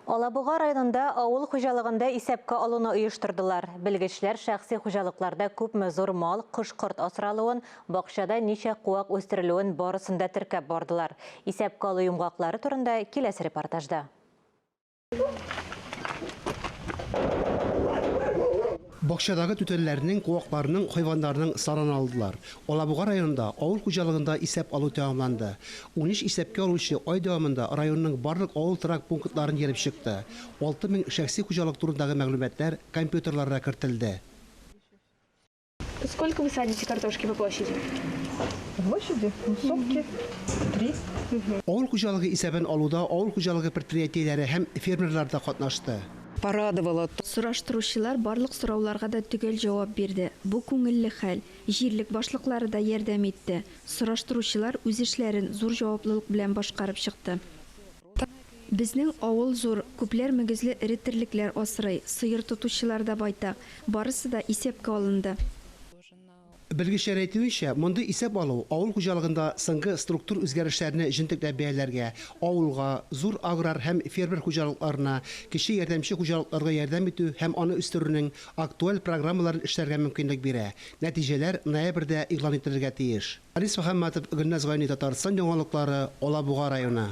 Алабуга районында авыл хуҗалыгында исәпкә алуны оештырдылар. Белгечләр шәхси хуҗалыкларда күпме зур мал, кош-корт асралуын, бакчада ничә куак үстерелүен барысын да теркәп бардылар. Исәпкә алу йомгаклары турында киләсе репортажда. Бакчадагы түтәлләрнең, куакларның, хайваннарның санын алдылар. Алабуга районында авыл хуҗалыгында исәп алу тәмамланды. 13 исәпкә алучы ай дәвамында районның барлык авыл торак пунктларын йөреп чыкты. 6000 шәхси хуҗалык турындагы мәгълүматлар компьютерларга кертелде. Сколько вы садите картошки по площади? По площади? Ну, сотки три. Авыл хуҗалыгы исәбен алуда авыл хуҗалыгы предприятиеләре һәм фермерлар да катнашты. Порадовало. Сораштыручылар барлык сорауларга да төгәл җавап бирде. Бу күңелле хәл. Җирлек башлыклары да ярдәм итте. Сораштыручылар үз эшләрен зур җаваплылык белән башкарып чыкты. Безнең авыл зур, күпләр мөгезле эре терлекләр асрый, сыер тотучылар да байтак. Барысы да исәпкә алынды. Белгечләр әйтүенчә, мондый исәп алу авыл хуҗалыгында соңгы структур үзгәрешләрне җентекләп бәяләргә, авылга, зур аграр һәм фермер хуҗалыкларына, кече ярдәмче хуҗалыкларга ярдәм итү һәм аны үстерүнең актуаль программаларын эшләргә мөмкинлек бирә. Нәтиҗәләр ноябрьдә игълан ителергә тиеш. Харис Мөхәммәтов, Гөлназ Гайни, Татарстан яңалыклары, Алабуга районы.